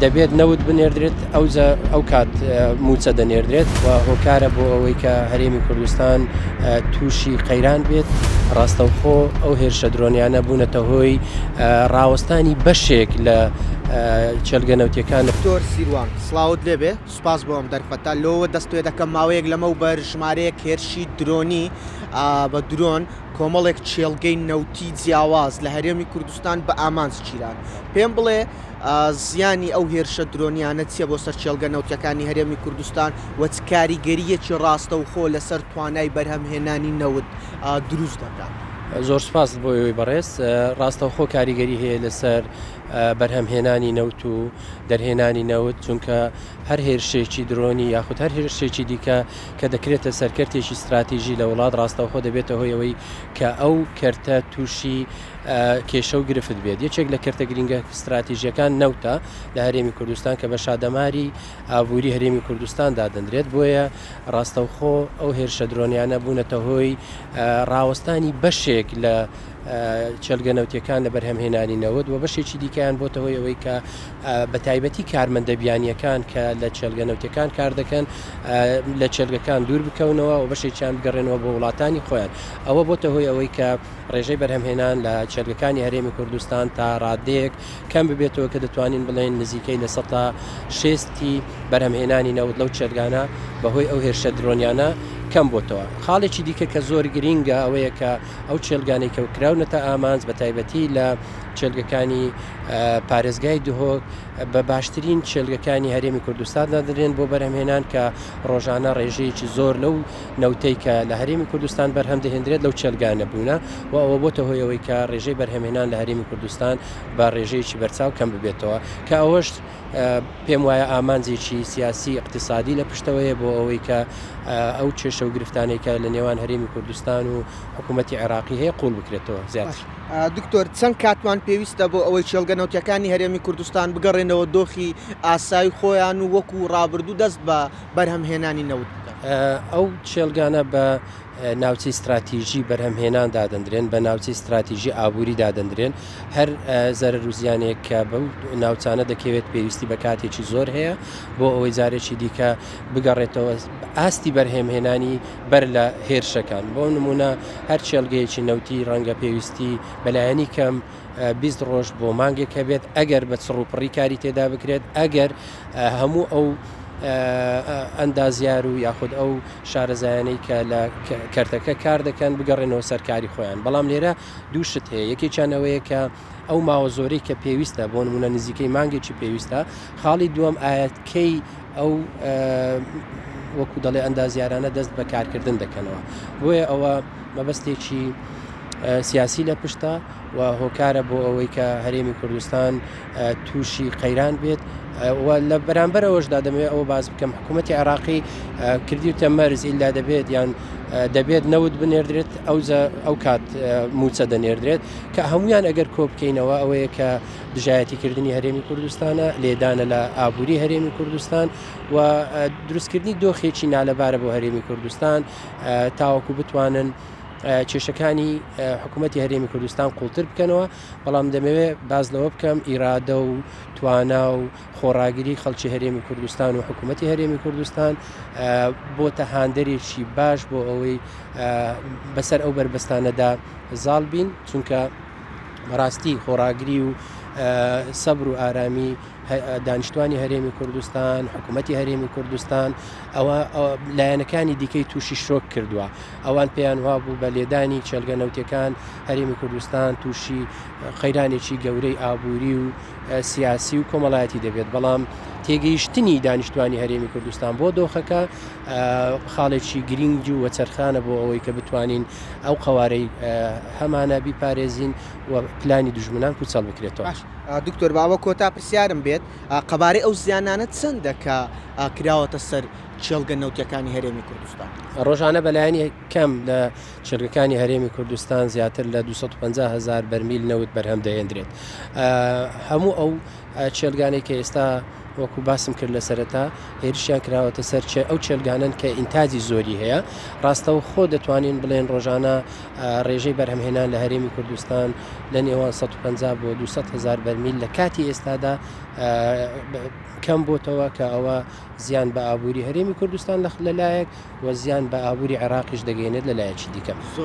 دەبێت نەوت بنێردرێت ئەوجا ئەو کات موچە دەنێردرێت و هۆکارە بۆ ئەوەی کە هەرێمی کوردستان تووشی قەیران بێت ڕاستەوخۆ ئەو هێرشە درۆنیانە بوونەتە هۆی ڕاوەستانی بەشێک لە چێلگە نەوتیەکان. دکتۆر سیروان سڵاوت لێبێ سوپاس بۆ ئەم دەرفەتە لۆوە دەست پێ دەکەم ماوەیەک لەمەوبەر ژمارەیەک هێرشی درۆنی بە درۆن کۆمەڵێک کێڵگەی نەوتی جیاواز لە هەرێمی کوردستان بە ئامانج گیران پێم بڵێ زیانی ئەو هێرشە درۆنیانە چیە بۆ سەر کێڵگە نەوتیەکانی هەرێمی کوردستان و چ کاریگەرییەکی ڕاستەوخۆ لەسەر توانای بەرهەمهێنانی نەوت دروست دەکات؟ زۆر سوپاست بۆ ئێوەی بەڕێز. ڕاستەوخۆ کاریگەری هەیە لەسەر بەرهەمهێنانی نەوت و دەرهێنانی نەوت، چونکە هەر هێرشێکی درۆنی یاخود هەر هێرشێکی دیکە کە دەکرێتە سەر کەرتێکی ستراتیژی لە وڵات ڕاستەوخۆ دەبێتە هۆی ئەوەی کە ئەو کەرتە تووشی کێشە و گرفت بێت. یەکێک لە کەرتە گرینگە ستراتیژیەکان نەوتە لە هەرێمی کوردستان کە بە شادەماری ئابووری هەرێمی کوردستان دادەنرێت، بۆیە ڕاستەوخۆ ئەو هێرشە درۆنیانە بوونەتە هۆی ڕاوەستانی بەشێک لە کێڵگە نەوتیەکان لە بەرهەمهێنانی نەوت و بەشێکی دیکەیان بۆتە هۆی ئەوەی کە بە تایبەتی کارمەندە بیانیەکان کە لە کێڵگە نەوتیەکان کار دەکەن لە کێڵگەکان دوور بکەونەوە و بەشێکیان بگەڕێنەوە بۆ وڵاتانی خۆیان. ئەوە بۆتە هۆی ئەوەی کە ڕێژەی بەرهەمهێنان لە کێڵگەکانی هەرێمی کوردستان تا ڕادەیەک کەم ببێتەوە کە دەتوانین بڵێین نزیکەی 60% بەرهەمهێنانی نەوت لەو کێڵگانە بەهۆی ئەو هێرشە درۆنیانە کەم بۆتەوە. خاڵێکی دیکە کە زۆر گرینگە ئەوەیە کە ئەو کێڵگانەی کە کراونەتە ئامانج بە تایبەتی لە کێڵگەکانی پارێزگای دهۆک بە باشترین کێڵگەکانی هەرێمی کوردستان دادەنرێن بۆ بەرهەمهێنان کە ڕۆژانە ڕێژەیەکی زۆر لەو نەوتەی کە لە هەرێمی کوردستان بەرهەم دەهێندرێت لەو کێڵگانە بوونە و ئەوە بۆتە هۆی ئەوەی کە ڕێژەی بەرهەمهێنان لە هەرێمی کوردستان بە ڕێژەیەکی بەرچاو کەم ببێتەوە کە ئەوەش پێم وایە ئامانجێکی سیاسی اقتصادی لە پشتەوەیە بۆ ئەوەی کە ئەو کێشە و گرفتانەی کە لە نێوان هەرێمی کوردستان و حکوومەتی عێراقی هەیە قوڵ بکرێتەوە زیاتر. دکتۆر چەند کاتمان پێویستە بۆ ئەوەی کێڵگە نەوتیەکانی هەرێمی کوردستان بگەڕێنەوە دۆخی ئاسایی خۆیان و وەکو ڕابردوو دەست بە بەرهەمهێنانی نەوت بکەن؟ ئەو کێڵگانە بە ناوچەی ستراتیژی بەرهەمهێنان دادەندرێن، بە ناوچەی ستراتیژی ئابووری دادەندرێن، هەر زەرەر و زیانێک کە بەو ناوچانە دەکەوێت پێویستی بە کاتێکی زۆر هەیە بۆ ئەوەی جارێکی دیکە بگەڕێتەوە ئاستی بەرهەمهێنانی بەر لە هێرشەکان. بۆ نموونە هەر کێڵگەیەکی نەوتی ڕەنگە پێویستی بەلایەنی کەم 20 ڕۆژ بۆ مانگێک هەبێت ئەگەر بە چڕوپڕی کاری تێدا بکرێت، ئەگەر هەموو ئەو ئەندازیار و یاخود ئەو شارەزایانەی کە لە کەرتەکە کار دەکەن بگەڕێنەوە سەر کاری خۆیان. بەڵام لێرە دوو شت هەیە، یەکێکیان ئەوەیە کە ئەو ماوە زۆرەی کە پێویستە، بۆ نمونە نزیکەی مانگێکی پێویستە. خاڵی دووەم ئایا کەی ئەو وەکو دەڵێ ئەندازیارانە دەست بە کارکردن دەکەنەوە. بۆیە ئەوە مەبەستێکی سیاسی لە پشتە و هۆکارە بۆ ئەوەی کە هەرێمی کوردستان تووشی قەیران بێت و لە بەرامبەرەوەشدا دەمەوێت ئەوە باس بکەم حکوومەتی عێراقی کردیوتە مەرز ئیلا دەبێت یان دەبێت نەوت بنێردرێت ئەو کات موچە دەنێردرێت کە هەمویان ئەگەر کۆ بکەینەوە ئەوەیە کە دژایەتیکردنی هەرێمی کوردستانە لێدانە لە ئابووری هەرێمی کوردستان و دروستکردنی دۆخێکی نالەبارە بۆ هەرێمی کوردستان تاوەکو بتوانن کێشەکانی حکوومەتی هەرێمی کوردستان قوڵتر بکەنەوە بەڵام دەمەوێت باس لەوە بکەم ئیرادە و توانا و خۆڕاگری خەڵکی هەرێمی کوردستان و حکوومەتی هەرێمی کوردستان بۆتە هاندەرێکی باش بۆ ئەوەی بەسەر ئەو بەربەستانەدا زاڵ بین چونکە بەڕاستی خۆڕاگری و سەبر و ئارامی دانیشتوانی هەرێمی کوردستان، حکوومەتی هەرێمی کوردستان، ئەوە لایەنەکانی دیکەی تووشی شۆک کردووە. ئەوان پێیان وابوو بە لێدانی کێڵگە نەوتیەکان هەرێمی کوردستان تووشی قەیرانێکی گەورەی ئابووری و سیاسی و کۆمەڵایەتی دەبێت، بەڵام تێگەیشتنی دانیشتوانی هەرێمی کوردستان بۆ دۆخەکە خاڵێکی گرینگ و وەچەرخانە بۆ ئەوەی کە بتوانین ئەو قەوارەی هەمانە بیپارێزین و پلانی دوژمنان پوچەڵ بکرێتەوە. دکتۆر با ئەوە کۆتا پرسیارم بێت، قەبارەی ئەو زیانانە چەندە کە کراوەتە سەر کێڵگە نەوتیەکانی هەرێمی کوردستان؟ ڕۆژانە بەلایەنی کەم لە کێڵگەکانی هەرێمی کوردستان زیاتر لە 250 هەزار بەرمیل نەوت بەرهەم دەهێندرێت. هەموو ئەو کێڵگانەی کە ئێستا وەکو باسم کرد لە سەرەتا هێرشیان کراوەتە سەر ئەو کێڵگانەن کە ئینتاجی زۆری هەیە ڕاستەوخۆ دەتوانین بڵێن ڕۆژانە ڕێژەی بەرهەمهێنان لە هەرێمی کوردستان لە نێوان 150 بۆ 200 هەزار بەرمیل لە کاتی ئێستادا کەم بۆتەوە کە ئەوە زیان بە ئابووری هەرێمی کوردستان لە لایەک و زیان بە ئابووری عێراقیش دەگەێنێت لە لایەکی دیکە.